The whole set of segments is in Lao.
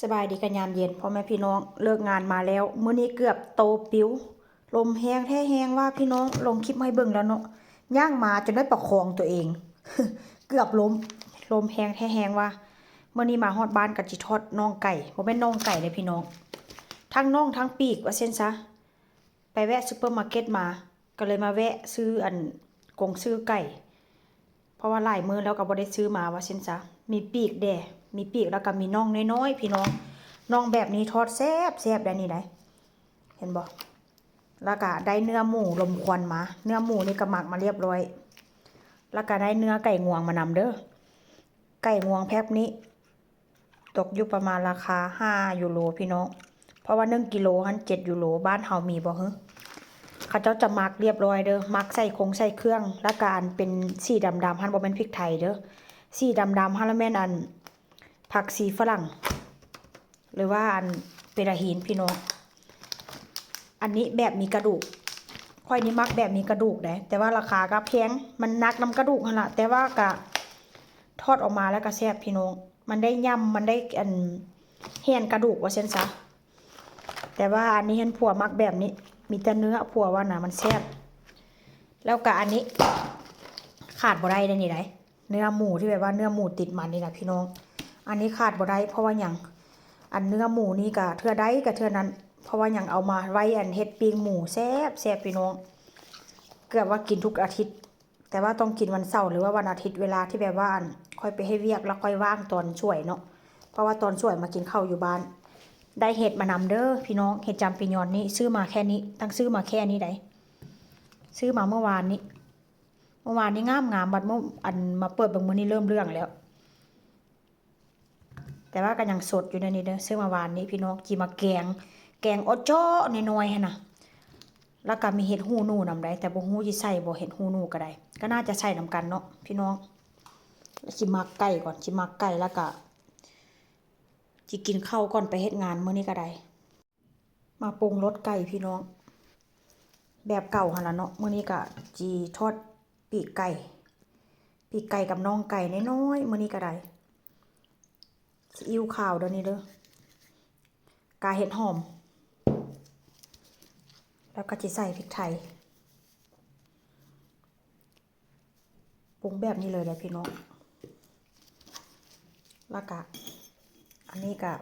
ສະບາຍດີກັນຍາມເຢັນ ພໍ່ແມ່ພີ່ນ້ອງ ເລີກງານມາແລ້ວ. ມື້ນີ້ເກືອບໂຕປິວ ລົມແຮງແທ້ແຮງວ່າພີ່ນ້ອງ ລົງຄລິບໃຫ້ເບິ່ງແລ້ວເນາະ. ຍ່າງມາຈົນໄດ້ປະຄອງຕົວເອງ ເກືອບລົ້ມ ລົມແຮງແທ້ແຮງວ່າ. ມື້ນີ້ມາຮອດບ້ານກໍຊິທອດໜ່ອງໄກ່ ບໍ່ແມ່ນໜ່ອງໄກ່ເດ້ພີ່ນ້ອງ ທັງໜ່ອງທັງປີກວ່າຊັ້ນຊະ. ໄປແວະຊຸບເປີມາເກັດມາ ກໍເລີຍມາແວະຊື້ອັນ ກົງຊື້ໄກ່ ເພາະວ່າຫຼາຍມື້ແລ້ວກໍບໍ່ໄດ້ຊື້ມາວ່າຊັ້ນຊະ. ມີປີກແດ່ ມີປີກ ແລ້ວກໍມີໜ່ອງນ້ອຍໆ ພີ່ນ້ອງ ໜ່ອງແບບນີ້ທອດແຊບໆ ໄດ໋ນີ້ໄດ໋ ເຫັນບໍ່? ແລ້ວກໍໄດ້ເນື້ອໝູລົມຄວັນມາ ເນື້ອໝູນີ້ກໍໝັກມາລຽບລ້ອຍ ແລ້ວກໍໄດ້ເນື້ອໄກ່ງວງມານຳເດີ້. ໄກ່ງວງແພັກນີ້ ຕົກຢູ່ປະມານລາຄາຫ້າຢູໂຣພີ່ນ້ອງ ເພາະວ່າໜຶ່ງກິໂລຫັ້ນເຈັດຢູໂຣ. ບ້ານເຮົາມີບໍ່ຫື? ເຂົາເຈົ້າຈະໝັກລຽບລ້ອຍເດີ້ ໝັກໃສ່ຄົງໃສ່ເຄື່ອງ ແລ້ວກະອັນເປັນສີດຳໆຫັ້ນ ບໍ່ແມ່ນພິກໄທເດີ້ ສີດຳໆຫັ້ນລະແມ່ນອັນຜັກຊີຝຣັ່ງ ຫຼືວ່າອັນເປລາຮີນພີ່ນ້ອງ. ອັນນີ້ແບບມີກະດູກ ຂ້ອຍນີ້ມັກແບບມີກະດູກເດ້ ແຕ່ວ່າລາຄາກໍແພງ ມັນໜັກນຳກະດູກຫັ້ນລະ ແຕ່ວ່າກະທອດອອກມາແລ້ວກະແຊບພີ່ນ້ອງ ມັນໄດ້ຫຍ້ຳ ມັນໄດ້ອັນ ແຮ່ນກະດູກວ່າຊັ້ນຊະ. ແຕ່ວ່າອັນນີ້ຫັ້ນຜົວມັກແບບນີ້ ມີແຕ່ເນື້ອ ຜົວວ່ານະ ມັນແຊບ. ແລ້ວກະອັນນີ້ຂາດບໍ່ໄດ້ເດ້ນີ້ໃດ໋ ເນື້ອໝູທີ່ແບບວ່າເນື້ອໝູຕິດມັນນີ້ນະພີ່ນ້ອງ ອັນນີ້ຂາດບໍ່ໄດ້. ເພາະວ່າຫຍັງ? ອັນເນື້ອໝູນີ້ກະເທື່ອໃດກະເທື່ອນັ້ນ ເພາະວ່າຫຍັງ? ເອົາມາໄວ້ອັນເຮັດປີ້ງໝູແຊບໆ ພີ່ນ້ອງ ເກືອບວ່າກິນທຸກອາທິດ. ແຕ່ວ່າຕ້ອງກິນວັນເສົາ ຫຼືວ່າວັນອາທິດ ເວລາທີ່ແບບວ່າອັນ ຂ້ອຍໄປເຮັດວຽກ ແລ້ວຂ້ອຍວ່າງຕອນສວຍເນາະ ເພາະວ່າຕອນສວຍມາກິນເຂົ້າຢູ່ບ້ານ. ໄດ້ເຫັດມານຳເດີ້ພີ່ນ້ອງ ເຫັດຈຳປີຍອນນີ້ ຊື້ມາແຄ່ນີ້ ຕັ້ງຊື້ມາແຄ່ນີ້ໃດ໋ ຊື້ມາເມື່ອວານນີ້ ເມື່ອວານນີ້ງາມໆ ບັດມື້ ອັນມາເປີດເບິ່ງມື້ນີ້ເລີ່ມເຫຼືອງແລ້ວ. ແຕ່ວ່າກໍຍັງສົດຢູ່ໃນນີ້ເດີ້ ຊື້ມາວານນີ້ພີ່ນ້ອງ ຊິມາແກງ ແກງເອາະເຈາະນ້ອຍໆຫັ້ນນະ. ແລ້ວກໍມີເຫັດຫູໜູນຳໃດ໋ ແຕ່ບໍ່ຮູ້ຊິໃສ່ບໍ່ ເຫັດຫູໜູກໍໄດ້ ກໍໜ້າຈະໃສ່ນຳກັນເນາະພີ່ນ້ອງ. ຊິໝັກໄກ່ກ່ອນ ຊິໝັກໄກ່ ແລ້ວກໍຊິກິນເຂົ້າກ່ອນໄປເຮັດງານມື້ນີ້ກໍໄດ້. ມາປຸງລົດໄກ່ພີ່ນ້ອງ ແບບເກົ່າຫັ້ນລະເນາະ. ມື້ນີ້ກະຊິທອດປີກໄກ່ ປີກໄກ່ກັບໜ່ອງໄກ່ນ້ອຍໆ ມື້ນີ້ກະໄດ້. ຊີອິ້ວຂາວເດີ້ນີ້ເດີ້ ກາເຫັດຫອມ ແລ້ວກະຊິໃສ່ພິກໄທ. ປຸງແບບນີ້ເລີຍເດີ້ພີ່ນ້ອງ. ແລ້ວກະອັນນີ້ກະ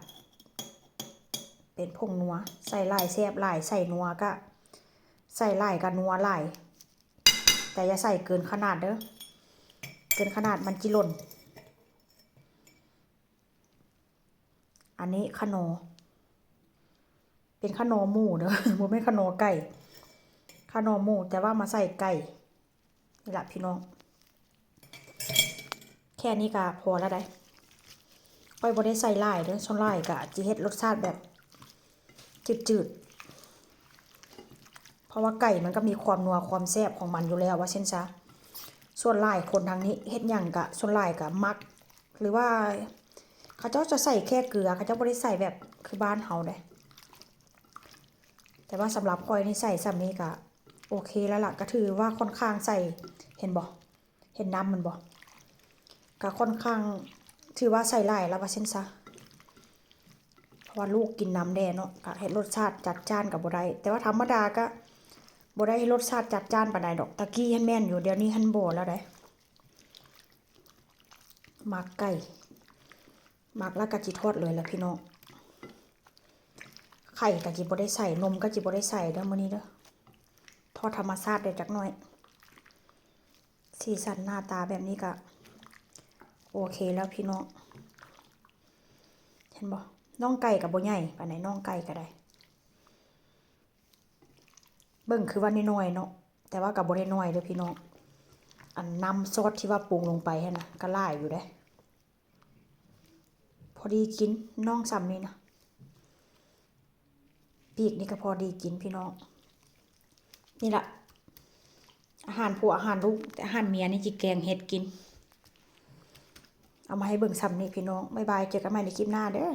ເປັນຜົງນົວ ໃສ່ຫຼາຍແຊບຫຼາຍ ໃສ່ນົວກະ ໃສ່ຫຼາຍກະນົວຫຼາຍ ແຕ່ຢ່າໃສ່ເກີນຂະໜາດເດີ້ ເກີນຂະໜາດມັນຈິຫຼົ່ນ. ອັນນີ້ຂະໜໍ ເປັນຂະໜໍໝູເດີ້ ບໍ່ແມ່ນຂະໜໍໄກ່ ຂະໜໍໝູ ແຕ່ວ່າມາໃສ່ໄກ່. ນີ້ລະພີ່ນ້ອງ ແຄ່ນີ້ກະພໍລະໄດ໋. ຂ້ອຍບໍ່ໄດ້ໃສ່ຫຼາຍເດີ້ ສ່ວນຫຼາຍກະຊິເຮັດລົດຊາດແບບຈືດໆ ເພາະວ່າໄກ່ມັນກໍມີຄວາມນົວຄວາມແຊບຂອງມັນຢູ່ແລ້ວວ່າຊັ້ນຊະ. ສ່ວນຫຼາຍຄົນທາງນີ້ເຮັດຫຍັງກະ ສ່ວນຫຼາຍກະມັກ ຫຼືວ່າເຂົາເຈົ້າຈະໃສ່ແຄ່ເກືອ ເຂົາເຈົ້າບໍ່ໄດ້ໃສ່ແບບຄືບ້ານເຮົາເດ້. ແຕ່ວ່າສຳລັບຂ້ອຍນີ້ໃສ່ສ່ຳນີ້ກະໂອເຄແລ້ວລະ ກະຖືວ່າຂ້ອນຂ້າງໃສ່ ເຫັນບໍ່ ເຫັນນ້ຳມັນບໍ່ ກະຂ້ອນຂ້າງຖືວ່າໃສ່ຫຼາຍລະວ່າຊັ້ນຊະ. ເພາະວ່າລູກກິນນຳແດ່ເນາະ ກະເຮັດລົດຊາດຈັດຈ້ານກະບໍ່ໄດ້ ແຕ່ວ່າທຳມະດາກະບໍ່ໄດ້ເຮັດລົດຊາດຈັດຈ້ານປານໃດດອກ. ຕະກີ້ຫັ້ນແມ່ນຢູ່ ດຽວນີ້ຫັ້ນບໍ່ແລ້ວໃດ໋. ໝັກໄກ່ ໝັກແລ້ວກະຊິທອດເລີຍລະພີ່ນ້ອງ. ໄຂ່ກະຊິບໍ່ໄດ້ໃສ່ ນົມກະຊິບໍ່ໄດ້ໃສ່ເດີ້ມື້ນີ້ເດີ້ ທອດທຳມະຊາດໄດ້ຈັກໜ້ອຍ. ສີສັນໜ້າຕາແບບນີ້ກະໂອເຄແລ້ວພີ່ນ້ອງ ເຫັນບໍ່? ໜ່ອງໄກ່ກະບໍ່ໃຫຍ່ປານໃດ ໜ່ອງໄກ່ກະໄດ້ ເບິ່ງຄືວ່ານ້ອຍໆເນາະ ແຕ່ວ່າກະບໍ່ໄດ້ນ້ອຍເດີ້ພີ່ນ້ອງ. ອັນນ້ຳຊອດທີ່ວ່າປຸງລົງໄປຫັ້ນນະ ກະຫຼາຍຢູ່ເດ້. ພໍດີກິນ ໜ່ອງສ່ຳນີ້ນະ ປີກນີ້ກໍພໍດີກິນພີ່ນ້ອງ. ນີ້ລະ ອາຫານຜົວ ອາຫານລູກ ອາຫານເມຍນີ້ ຊິແກງເຫັດກິນ. ເອົາມາໃຫ້ເບິ່ງສ່ຳນີ້ພີ່ນ້ອງ ບາຍບາຍ ເຈີກັນໃໝ່ໃນຄລິບໜ້າເດີ້.